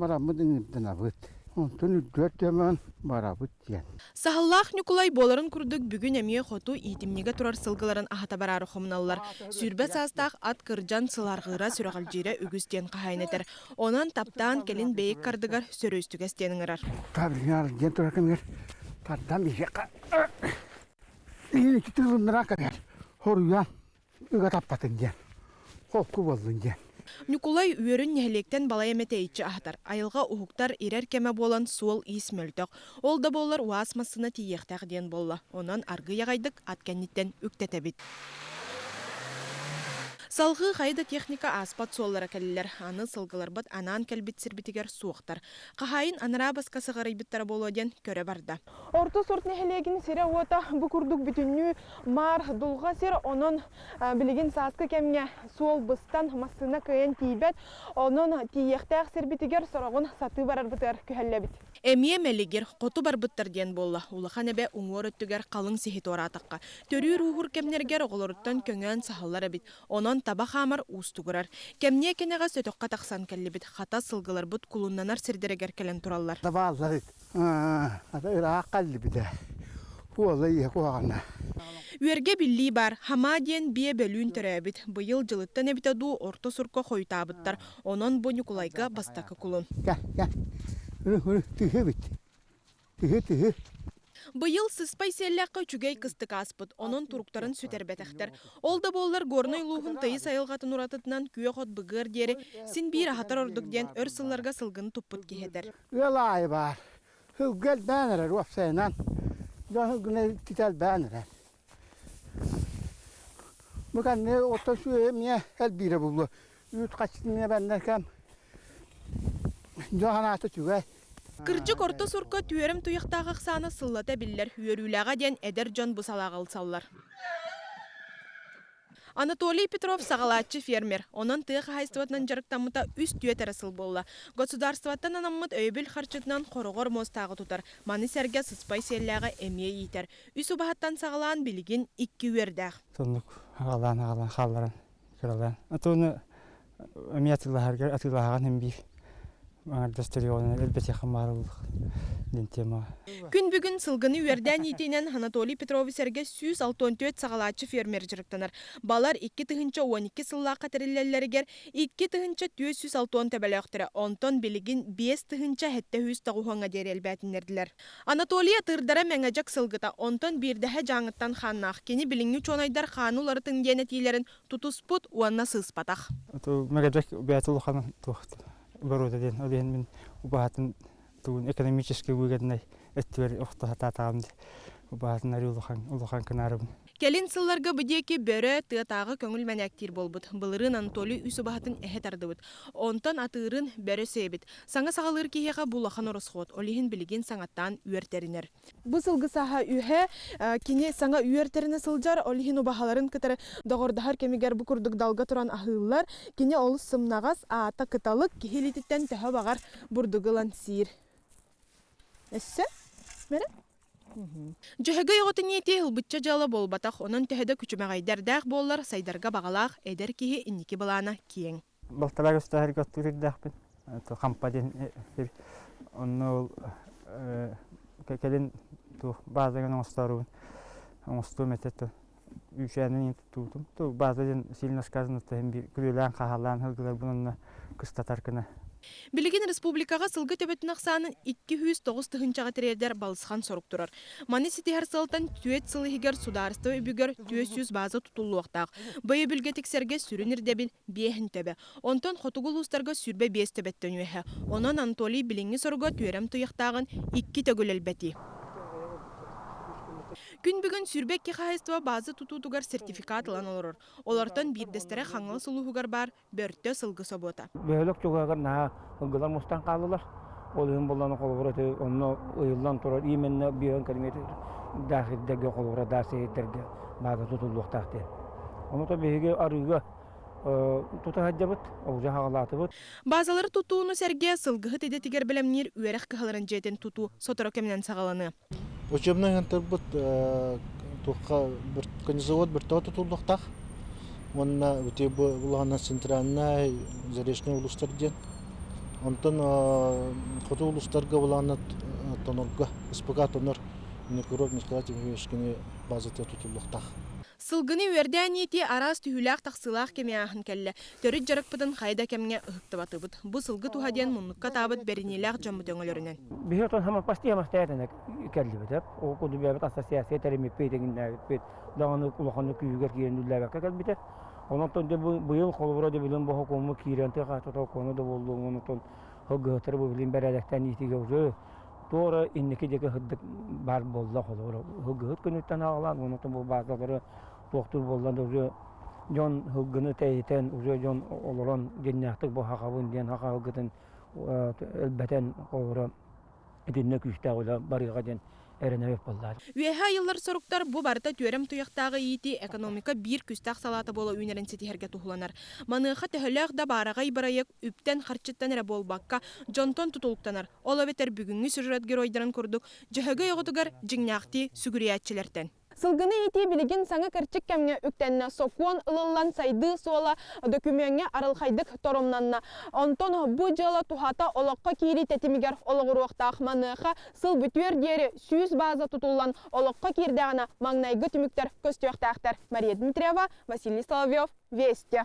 Бараммыт ыҥырданабыт. Онтон үрдүгэр түһэн барабыт диэн. Саһыллаах Ньукулай буоларын курдук бүгүн эмиэ хоту иитимньигэ турар сылгыларын аһата бараары хомуналлар. 20 саастаах ат кырдьан сыларҕыыра, сүрэҕэлдьиирэ үгүс диэн хаһаайын этэр. Онон таптаан кэлин бэйик кардыгар сөрүөстүгэс диэн ыҥырар. Табыллар диэн турар кэмигэр тардан биһиэхэ иһин ити тыылыннаран кэбиһэр. Хоруйан ыга таппатын диэн, холку буоллун диэн. Ньукулай үөрүн нэһилиэктэн балай эмэ тэйиччи аһатар. Айылҕа уһуктар, ирэр кэмэ буолан суол-иис мөлтөх. Ол да буоллар УАЗ массыына тиийиэхтээх диэн буолла. Онон аргыый аҕайдык ат кэнниттэн үктэтэбит. Салҕыы хайа да техника ааспат суоллара кэллилэр. Аны сылгыларбыт анаан кэлбит сирбитигэр суохтар. Хаһаайын анараа баска сыҕарыйбыттара буолуо диэн көрө барда. Орто Сурт нэһилиэгин сирэ-уота бу курдук бүтүннүү маар дулҕа сир, онон билигин сааскы кэмҥэ суол быстан, массыына кыайан тиийбэт, онон тиийиэхтээх сирбитигэр сороҕун сатыы барарбытыгар күһэллэбит. Эмиэ мэлигир, хоту барбыттар диэн буолла. Улахан эбэ уҥуор өттүгэр халыҥ сиһи туораатахха, төрүүр-ууһуур кэмнэригэр оҕолоруттан көҥөөн саһаллар эбит. Онон таба хаамар уустугурар. Кэмниэ кэнэҕэс өтөххө тахсан кэллибит. Хата сылгыларбыт кулуннанар сирдэригэр кэлэн тураллар. Табааллар Ата ыраах кэллибитэ. Уола ийэ куһаҕана. Үөргэ биллии баар, Хамаа диэн биэ бөлүүн төрөөбүт. Быйыл дьылыттан эбитэ дуу орто сурка хойутаабыттар. Онон бу Ньукулайга бастакы кулун. Кэ, кэ. Үрү, тыһы бит. Тыһы, тыһы. Быйыл сыспай сиэллээххэ үчүгэй кыстык ааспыт, онон туруктарын сүтэрбэтэхтэр. Ол да буоллар Горнай улууһун тыйыс айылҕатын уратытынан күөх от быгыар диэри син биир аһатар ордук диэн өр сылларга сылгыны туппут киһи этэр. Ыал аайы баар. Сылгы элбээн эрэр уопсайынан. Дьон сылгыны ититэ элбээн эрэр. Бу кэннэ оттон сүөһү эмиэ элбиирэ буолуо. Үүт хаччытын эбэннэр кэм дьон санаата үчүгэй. Кырдьык орто сурка түөрэм туйахтаах ахсаана сыллата биллэр, үөрүүлээҕэ диэн эдэр дьон бу салааҕа ылсаллар. Анатолий Петров саҕалааччы фермер, онон тыа хаһаайыстыбатынан дьарыктаммыта үс-түөрт эрэ сыл буолла. Государствоттан анаммыт өйөбүл харчытынан хороҕор муостааҕы тутар, маны сэргэ сыспай сиэллээҕи эмиэ иитэр. Үс убаһаттан саҕалаан билигин икки үөрдээх. Соннук аҕалаан-аҕалаан хаалларан кыралаан. Отону эмиэ атыылаһаргар атыылаһаҕын иһин биир аҥардас төрүөҕүнэн элбэтиэххэ баҕарыллах диэн темаҕа. Күн бүгүн сылгыны үөрдээн иитиинэн Анатолий Петрович сэргэ 164 саҕалааччы фермер дьарыктанар. Балар 2012 сыллаахха тэриллэллэригэр 2460 төбөлөөхтөрө, онтон билигин 5790 диэри элбээтиннэрдилэр. Анатолий атыырдара Мэҥэдьэк сылгыта, онтон биирдэһэ Дьааҥыттан хааннаах. Кини билиҥҥи учуонайдар хааны уларытыҥ диэн этиилэрин тутуспут уонна сыыспатах. Мэгэдьэк бэйэтэ улахан туох боруода диэн, ол иһин мин убаһатын тугун экономически выгоднай өттүгэр охто сатаатаҕым дии. Убаһатын арыы улахан улахан кынаарыбын. Кэлин сылларга бу диэки бөрө тыатааҕы көҥүл мэнээктиир буолбут. Былырыын Анатолий үс убаһатын эһэ тардыбыт. Онтон атыырын бөрө сиэбит. Саҥа саҕалыыр киһиэхэ бу улахан оросхуот, ол иһин билигин саҥаттаан үөртэринэр. Бу сылгы сааһа үһэ кини саҥа үөртэринэ сылдьар, ол иһин убаһаларын кытары доҕордоһор кэмигэр бу курдук далга туран аһыыллар. Кини олус сымнаҕас, аата кыталык, киһи илиититтэн төһө баҕар бурдугу ылан сиир. Өссө? Мэрэ? Дьөһөгөй оҕотун ийэтэ ылбычча дьыала буолбатах, онон төһө да күчүмэҕэйдэрдээх буоллар, сайдарга баҕалаах эдэр киһи инники былаана киэҥ. Балтараа көстөһөргө оттуур ирдээхпин. Хампа диэн сир. Онно ол кэлин туох баазагын оҥостоорубун оҥостуом этэ то үүшээнин туттубутум. То бааза диэн сильно сказано то биир күрүөлээн хаһаалаан сылгыларбын онно кыстатар гына. Билигин республикаҕа сылгы төбөтүн ахсаанын 209 тыһыынчаҕа тириэрдэр балысхан сорук турар. Маны ситиһэр сыалтан түөрт сыл иһигэр судаарыстыба үбүгэр 400 бааза тутуллуохтаах. Бу өйөбүлгэ тиксэргэ сүрүн ирдэбил биэһин төбө. Онтон хотугу улуустарга 25 төбөттөн үөһэ. Онон Анатолий билиҥҥи соруга түөрэм туйахтааҕын икки төгүл элбэтии. Күн бүгүн 22 хаһаайыстыба бааза тутуутугар сертификат ылан олорор. Олортон биирдэстэрэ Хаҥалас улууһугар баар Бөртө сылгы собуота. Бөһүөлэк чугаһыгар наһаа сылгылар мустан хааллылар. Ол иһин булланы холобура ити онно ыйыллан турар именно биэһин километр даах сирдэргэ холобура даах сирдэргэ бааза тутуллуохтаах диэн. Онута биһиги арыыга тута сылдьабыт, олдьа хаҕалаатыбыт. Баазалары тутууну сэргэ сылгыһыт идэтигэр бэлэмниир үөрэх кыһаларын дьиэтин тутуу сотору кэминэн саҕаланыа. Учебнай ыһынтарбыт туохха конезавод бөртөҕө тутуллуохтаах уонна бу улахан центральнай заречный улуустар диэн. Онтон хоту улуустарга былаанна Тонорго, СПК Тонор Винокуров Николай Тимофеевич кини базата тутуллуохтаах. Сылгыны үөрдээн иитии араас түһүүлээх-тахсыылаах кэми ааһан кэллэ. Төрүт дьарыкпытын хайа да кэмҥэ ыһыктыбатыбыт. Бу сылгы туһа диэн муннукка таабыт бэриниилээх дьоммут өҥөлөрүнэн. Биһи отон хамаппастыы хамастаятына кэллибит. Ол курдук бэйэбит ассоциация тэриммиппит, иҥиннээбиппит. Даҕаны улаханнык күүһүгэр киирэн үллээбэккэ кэлбитэ. Онон быйыл холобура да билин бу киирэн тыа хаата да буоллун, онтон сылгыһыттары бу билин бэрээдэктээн иитиигэ уже туора инники диэки сырдык баар буолла холобура сылгыһыт күнүттэн аҕалаан онтон бу баазалары туохтуур буолла да уже дьон сылгыны тэйитэн уже дьон олорон дьиннээхтик бу хахабын диэн хаха сылгытын элбэтэн холобура итиннэ күүстээх үлэ барыаҕа диэн эрэнэбит буоллаа. Үөһэ ыйыллар соруктар бу барыта түөрэм туйахтааҕы иитии экономика биир күүстээх салаата буола үүнэрин ситиһэргэ туһуланар. Маныаха төһөлөөх да баараҕай бырайыак үптэн-харчыттан эрэ буолбакка, дьонтон тутулуктанар, ол эбэтэр бүгүҥҥү сюжет геройдарын курдук Дьөһөгөй оҕотугар дьиҥнээхтии сүгүрүйээччилэртэн. Сылгыны иитии билигин саҥа кэрчик кэмҥэ үктэннэ, сокуон ылыллан сайдыы суола дөкүмүөҥҥэ арылхайдык торумнанна. Онтон бу дьыала туһата олоххо киирии тэтимигэр олоҕуруохтаах. Маныаха сыл бүтүөр диэри 100 бааза тутуллан олоххо киирдэҕинэ маҥнайгы түмүктэр көстүөхтээхтэр. Мария Дмитриева, Василий Соловьев, Вести.